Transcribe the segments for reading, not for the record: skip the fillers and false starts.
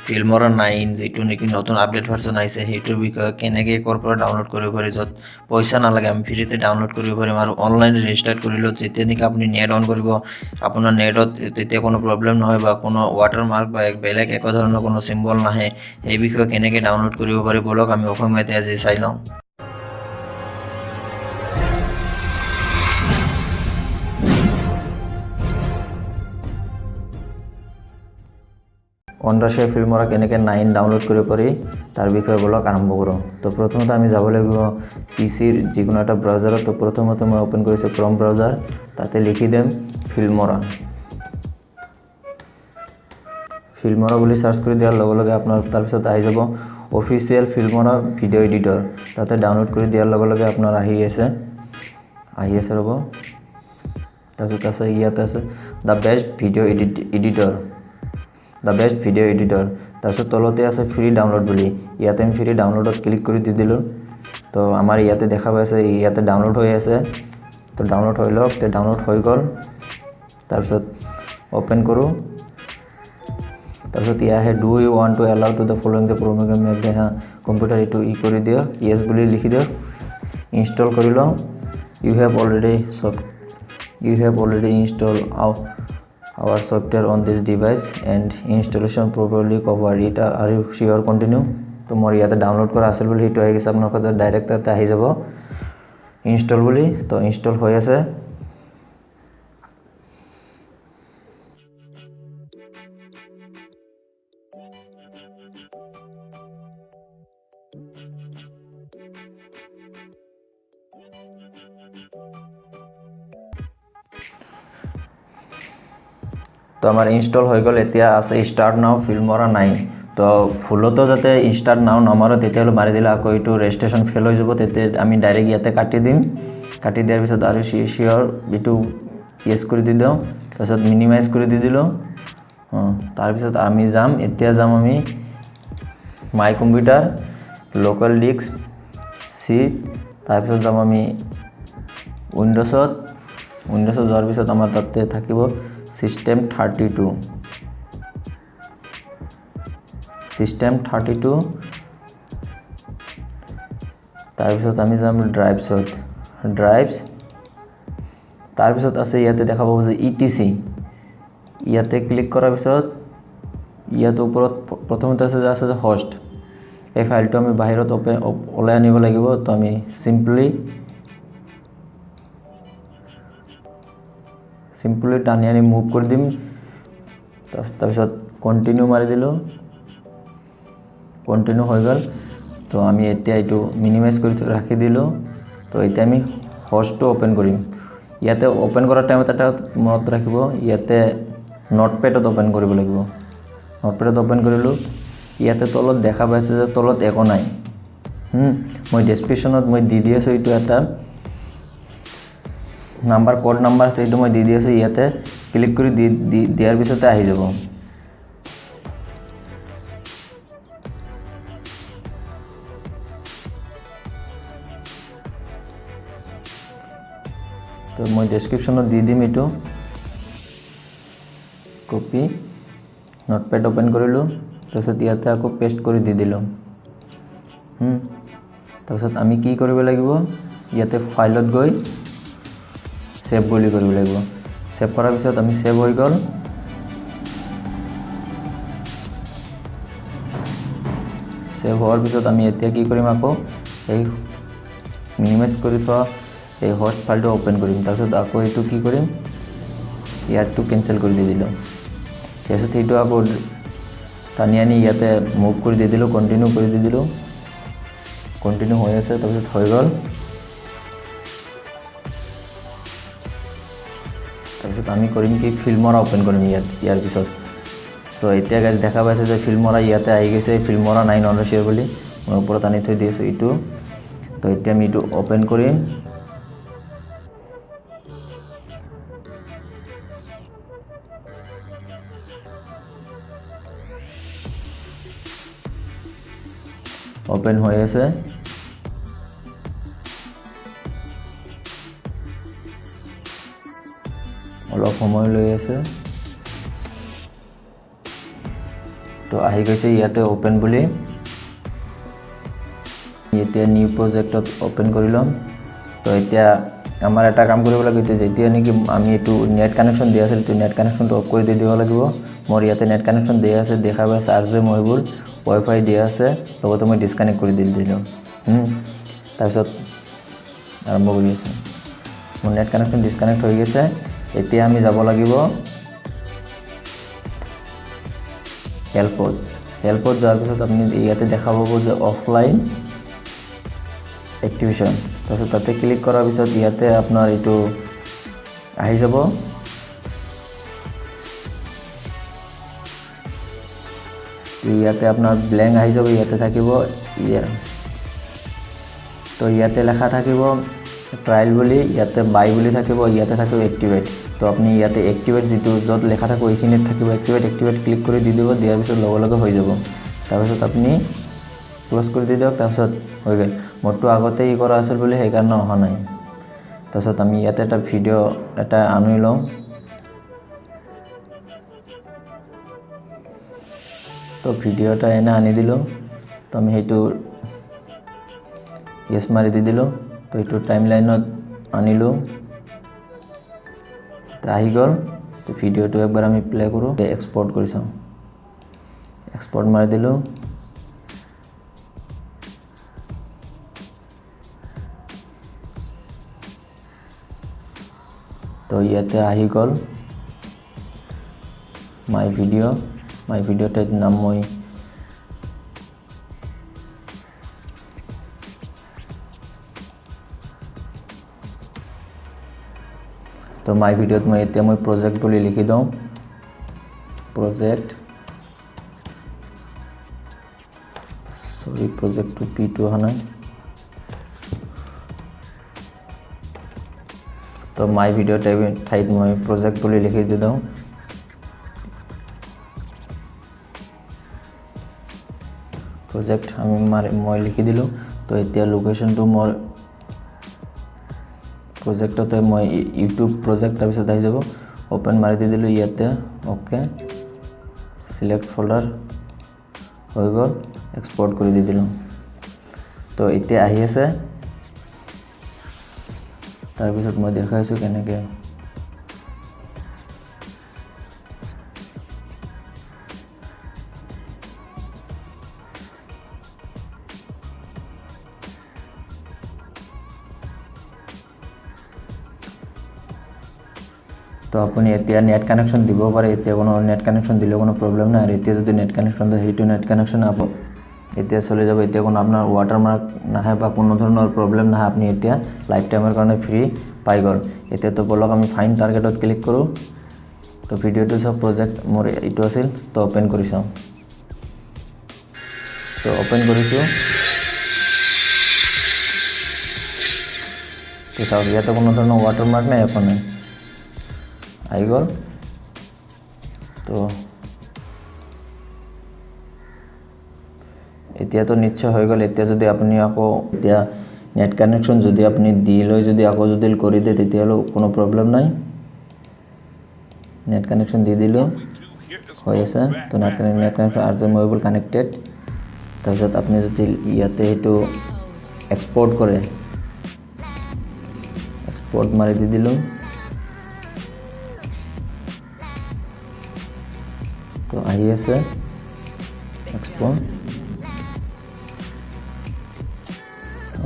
ফিল্মৰা 9 যিটো নেকি নতুন আপডেট ভাৰ্চন আহিছে, সেইটোৰ বিষয়ে কেনেকৈ ক'ৰ পৰা ডাউনলোড কৰিব পাৰি, য'ত পইচা নালাগে, আমি ফ্ৰীতে ডাউনলোড কৰিব পাৰিম। আৰু অনলাইন ৰেজিষ্টাৰ কৰিলেও যেতিয়া নেকি আপুনি নেট অন কৰিব, আপোনাৰ নেটত তেতিয়া কোনো প্ৰব্লেম নহয় বা কোনো ৱাটাৰমাৰ্ক বা বেলেগ একো ধৰণৰ কোনো চিম্বল নাহে। সেই বিষয়ে কেনেকৈ ডাউনলোড কৰিব পাৰি, ব'লক আমি অসমীয়াতে আজি চাই লওঁ। ৱণ্ডাৰশ্বেয়াৰ ফিল্মৰা কেনেকৈ 9 ডাউনলোড কৰিব পাৰি, তাৰ বিষয়ে ব'লক আৰম্ভ কৰোঁ। তো প্ৰথমতে আমি যাব লাগিব পিচিৰ যিকোনো এটা ব্ৰাউজাৰত। তো প্ৰথমতে মই অ'পেন কৰিছোঁ ক্ৰম ব্ৰাউজাৰ। তাতে লিখি দিম ফিল্মৰা। ফিল্মৰা বুলি চাৰ্চ কৰি দিয়াৰ লগে লগে আপোনাৰ তাৰপিছত আহি যাব অফিচিয়েল ফিল্মৰা ভিডিঅ' এডিটৰ। তাতে ডাউনলোড কৰি দিয়াৰ লগে লগে আপোনাৰ আহি আছে, আহি আছে, ৰ'ব। তাৰপিছত আছে, ইয়াতে আছে the best video editor, the best video editor। তাৰপিছত তলতে আছে ফ্ৰী ডাউনলোড বুলি। ইয়াতে আমি ফ্ৰী ডাউনলোডত ক্লিক কৰি দি দিলোঁ। তো আমাৰ ইয়াতে দেখা পাইছে, ইয়াতে ডাউনলোড হৈ আছে। তো ডাউনলোড হৈ লওক। তো ডাউনলোড হৈ গ'ল। তাৰপিছত অ'পেন কৰোঁ। তাৰপিছত ইয়াৰ আহে, "Do you want to allow to the following the program make the computer?" এইটো ই কৰি দিয়ক, য়েছ বুলি লিখি দিয়ক। ইনষ্টল কৰি লওঁ। "You have already install our software on this device and installation properly cover it. Are you sure continue?" তো মোৰ ইয়াতে ডাউনলোড কৰা আছিল বুলি সেইটো আহি গৈছে। আপোনালোকৰ ডাইৰেক্ট তাতে আহি যাব ইনষ্টল বুলি। তো ইনষ্টল হৈ আছে। তো আমাৰ ইনষ্টল হৈ গ'ল। এতিয়া আছে ষ্টাৰ্ট নাও ফিল্মৰা 9। তো ভুলতো যাতে ষ্টাৰ্ট নাও নামাৰো, তেতিয়াহ'লে মাৰি দিলে আকৌ এইটো ৰেজিষ্ট্ৰেশ্যন ফেইল হৈ যাব। তেতিয়া আমি ডাইৰেক্ট ইয়াতে কাটি দিম। কাটি দিয়াৰ পিছত আৰু চিয়ৰ এইটো য়েছ কৰি দি দিওঁ। তাৰপিছত মিনিমাইজ কৰি দি দিলোঁ। অঁ, তাৰপিছত আমি যাম, এতিয়া যাম আমি my computer, local disk C। তাৰপিছত যাম আমি উইণ্ড'জত। উইণ্ড'জত যোৱাৰ পিছত আমাৰ তাতে থাকিব system 32, system 32। তাৰপিছত আমি যাম ড্ৰাইভছত, ড্ৰাইভছ। তাৰপিছত আছে, ইয়াতে দেখা পাব যে ইটিচি। ইয়াতে ক্লিক কৰাৰ পিছত ইয়াত ওপৰত প্ৰথমতে আছে যে হষ্ট। এই ফাইলটো আমি বাহিৰত অপেন ওলাই আনিব লাগিব। তো আমি চিম্পলি চিম্পলি টানি আনি মুভ কৰি দিম। তাৰপিছত কণ্টিনিউ মাৰি দিলোঁ। কণ্টিনিউ হৈ গ'ল। তো আমি এতিয়া এইটো মিনিমাইজ কৰি ৰাখি দিলোঁ। তো এতিয়া আমি হষ্টটো অ'পেন কৰিম। ইয়াতে অ'পেন কৰাৰ টাইমত এটা মনত ৰাখিব, ইয়াতে নটপেডত অ'পেন কৰিব লাগিব। নটপেডত অ'পেন কৰিলোঁ। ইয়াতে তলত দেখা পাইছে যে তলত একো নাই। মই ডেছক্ৰিপশ্যনত মই দি দি আছোঁ। এইটো এটা নাম্বাৰ, ক'ড নাম্বাৰ আছে, এইটো মই দি দি আছোঁ। ইয়াতে ক্লিক কৰি দি দি দিয়াৰ পিছতে আহি যাব। তো মই ডেছক্ৰিপশ্যনত দি দিম এইটো কপি। নটপেড অ'পেন কৰিলোঁ। তাৰপিছত ইয়াতে আকৌ পেষ্ট কৰি দি দিলোঁ। তাৰপিছত আমি কি কৰিব লাগিব? ইয়াতে ফাইলত গৈ ছেভ বুলি কৰিব লাগিব। ছেভ কৰাৰ পিছত আমি ছেভ হৈ গ'ল। ছেভ হোৱাৰ পিছত আমি এতিয়া কি কৰিম? আকৌ এই মিনিমাইজ কৰি থোৱা এই হষ্ট ফাইলটো অ'পেন কৰিম। তাৰপিছত আকৌ এইটো কি কৰিম? ইয়াৰটো কেঞ্চেল কৰি দি দিলোঁ। তাৰপিছত সেইটো আকৌ টানি আনি ইয়াতে মুভ কৰি দি দিলোঁ। কণ্টিনিউ কৰি দি দিলোঁ। কণ্টিনিউ হৈ আছে। তাৰপিছত হৈ গ'ল। তাৰপিছত আমি কৰিম কি? ফিল্মৰা অ'পেন কৰিম ইয়াত ইয়াৰ পিছত। চ' এতিয়া গাইজ, দেখা পাইছে যে ফিল্মৰা ইয়াতে আহি গৈছে, ফিল্মৰা 9 ৱণ্ডাৰশ্বেয়াৰ বুলি মই ওপৰত আনি থৈ দি আছোঁ এইটো। তো এতিয়া আমি এইটো অ'পেন কৰিম। অ'পেন হৈ আছে। অলপ সময় লৈ আছে। তো আহি গৈছে ইয়াতে অ'পেন বুলি। এতিয়া নিউ প্ৰজেক্টত অ'পেন কৰি ল'ম। তো এতিয়া আমাৰ এটা কাম কৰিব লাগিব, এতিয়া যেতিয়া নেকি আমি এইটো নেট কানেকশ্যন দিয়া আছিল, এইটো নেট কানেকশ্যনটো অফ কৰি দি দিব লাগিব। মোৰ ইয়াতে নেট কানেকশ্যন দিয়া আছে, দেখা পাইছে, আৰ জে মহিবুল ৱাইফাই দিয়া আছে, লগতে মই ডিছকানেক্ট কৰি দি দিলোঁ। তাৰপিছত আৰম্ভ কৰি আছোঁ। মোৰ নেট কানেকশ্যন ডিছকানেক্ট হৈ গৈছে। এতিয়া আমি যাব লাগিব হেল্পত। হেল্পত যোৱাৰ পিছত আপুনি ইয়াতে দেখা পাব যে অফলাইন এক্টিভেশ্যন। তাৰপিছত তাতে ক্লিক কৰাৰ পিছত ইয়াতে আপোনাৰ এইটো আহি যাব। ইয়াতে আপোনাৰ ব্লেংক আহি যাব, ইয়াতে থাকিব। তো ইয়াতে লেখা থাকিব ট্ৰায়েল বুলি, ইয়াতে বাই বুলি থাকিব, ইয়াতে থাকিব এক্টিভেট। তো আপুনি ইয়াতে এক্টিভেট যিটো য'ত লেখা থাকিব, এইখিনিত থাকিব এক্টিভেট। এক্টিভেট ক্লিক কৰি দি দিব। দিয়াৰ পিছত লগে লগে হৈ যাব। তাৰপিছত আপুনি ক্ল'জ কৰি দি দিয়ক। তাৰপিছত হৈ গ'ল। মোৰটো আগতে ই কৰা আছিল বুলি সেইকাৰণে অহা নাই। তাৰপিছত আমি ইয়াতে এটা ভিডিঅ' এটা আনি লওঁ। তো ভিডিঅ' এটা এনে আনি দিলোঁ। তো আমি সেইটো য়েছ মাৰি দি দিলোঁ। তো এইটো টাইম লাইনত আনিলোঁ, তো আহি গ'ল। তো ভিডিঅ'টো একবাৰ আমি প্লে' কৰোঁ, এক্সপৰ্ট কৰি চাওঁ। এক্সপৰ্ট মাৰি দিলোঁ। তো ইয়াতে আহি গ'ল মাই ভিডিঅ'। মাই ভিডিঅ' ঠাইত নাম মই তো মাই ভিডিঅ'ত মই এতিয়া মই প্ৰজেক্ট বুলি লিখি দিওঁ। প্ৰজেক্ট, চৰি, প্ৰজেক্টটো পিটো অহা নাই। তো মাই ভিডিঅ' ঠাইত মই প্ৰজেক্ট বুলি লিখি দি দিওঁ। প্ৰজেক্ট আমি মাৰি মই লিখি দিলোঁ। তো এতিয়া লোকেশ্যনটো মোৰ প্ৰজেক্টতে মই ইউটিউব প্ৰজেক্ট, তাৰপিছত আহি যাব। অ'পেন মাৰি দি দিলোঁ ইয়াতে। অ'কে, চিলেক্ট ফল্ডাৰ হৈ গ'ল। এক্সপৰ্ট কৰি দি দিলোঁ। তো এতিয়া আহি আছে। তাৰপিছত মই দেখাইছোঁ কেনেকৈ। তো আপুনি এতিয়া নেট কানেকশ্যন দিব পাৰে। এতিয়া কোনো নেট কানেকশ্যন দিলেও কোনো প্ৰব্লেম নাই। আৰু এতিয়া যদি নেট কানেকশ্যন দিয়ে, সেইটো নেট কানেকশ্যন এতিয়া চলি যাব। এতিয়া কোনো আপোনাৰ ৱাটাৰমাৰ্ক নাহে বা কোনো ধৰণৰ প্ৰব্লেম নাহে। আপুনি এতিয়া লাইফ টাইমৰ কাৰণে ফ্ৰী পাই গ'ল। এতিয়াতো ব'লক আমি ফাইণ্ড টাৰ্গেটত ক্লিক কৰোঁ। তো ভিডিঅ'টো চব প্ৰজেক্ট মোৰ এইটো আছিল। তো অ'পেন কৰি চাওঁ। তো অ'পেন কৰিছোঁ। তো চাওক, ইয়াতে কোনো ধৰণৰ ৱাটাৰমাৰ্ক নাই, একো নাই, আহি গ'ল। তো এতিয়াতো নিশ্চয় হৈ গ'ল। এতিয়া যদি আপুনি আকৌ এতিয়া নেট কানেকশ্যন যদি আপুনি দি লৈ যদি আকৌ যদি কৰি দিয়ে, তেতিয়াহ'লেও কোনো প্ৰব্লেম নাই। নেট কানেকশ্যন দি দিলোঁ, হৈ আছে। তো net connection R J mobile connected. তাৰপিছত আপুনি যদি ইয়াতে সেইটো এক্সপৰ্ট কৰে, এক্সপৰ্ট মাৰি দি দিলোঁ। তো আহি আছে এক্সপৰ্ট।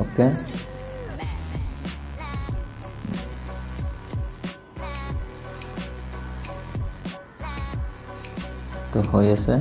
অ'কে, তো হৈ আছে।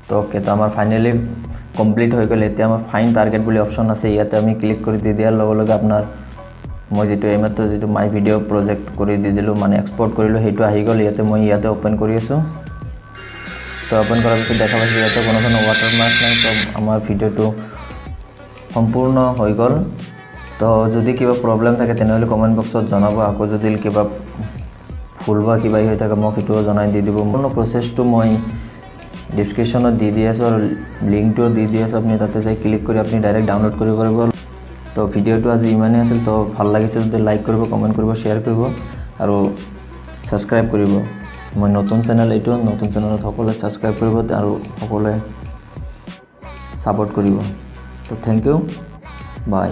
তো অ'কে, তো আমাৰ ফাইনেলি কমপ্লিট হৈ গ'ল। এতিয়া আমাৰ ফাইণ্ড টাৰ্গেট বুলি অপশ্যন আছে, ইয়াতে আমি ক্লিক কৰি দি দিয়াৰ লগে লগে আপোনাৰ মই যিটো এইমাত্ৰ যিটো মাই ভিডিঅ' প্ৰজেক্ট কৰি দি দিলোঁ, মানে এক্সপৰ্ট কৰিলোঁ, সেইটো আহি গ'ল ইয়াতে। মই ইয়াতে অ'পেন কৰি আছোঁ। তো অ'পেন কৰাৰ পিছত দেখা পাইছোঁ ইয়াতে কোনো ধৰণৰ ৱাটাৰমাৰ্ক নাই। তো আমাৰ ভিডিঅ'টো সম্পূৰ্ণ হৈ গ'ল। তো তো যদি কিবা প্ৰব্লেম থাকে, তেনেহ'লে কমেণ্ট বক্সত জনাব। আকৌ যদি কিবা ভুল বা কিবা হৈ থাকে, মোক সেইটোও জনাই দি দিব। সম্পূৰ্ণ প্ৰচেছটো মই ডিছক্ৰিপশ্যনত দি দি আছোঁ আৰু লিংকটোও দি দি আছোঁ। আপুনি তাতে যাই ক্লিক কৰি আপুনি ডাইৰেক্ট ডাউনলোড কৰিব পাৰিব। তো ভিডিঅ'টো আজি ইমানেই আছিল। তো ভাল লাগিছে যদি লাইক কৰিব, কমেণ্ট কৰিব, শ্বেয়াৰ কৰিব আৰু ছাবস্ক্ৰাইব কৰিব। মই নতুন চেনেল এইটো, নতুন চেনেলত সকলোৱে ছাবস্ক্ৰাইব কৰিব আৰু সকলোৱে ছাপোৰ্ট কৰিব। তো thank U, by.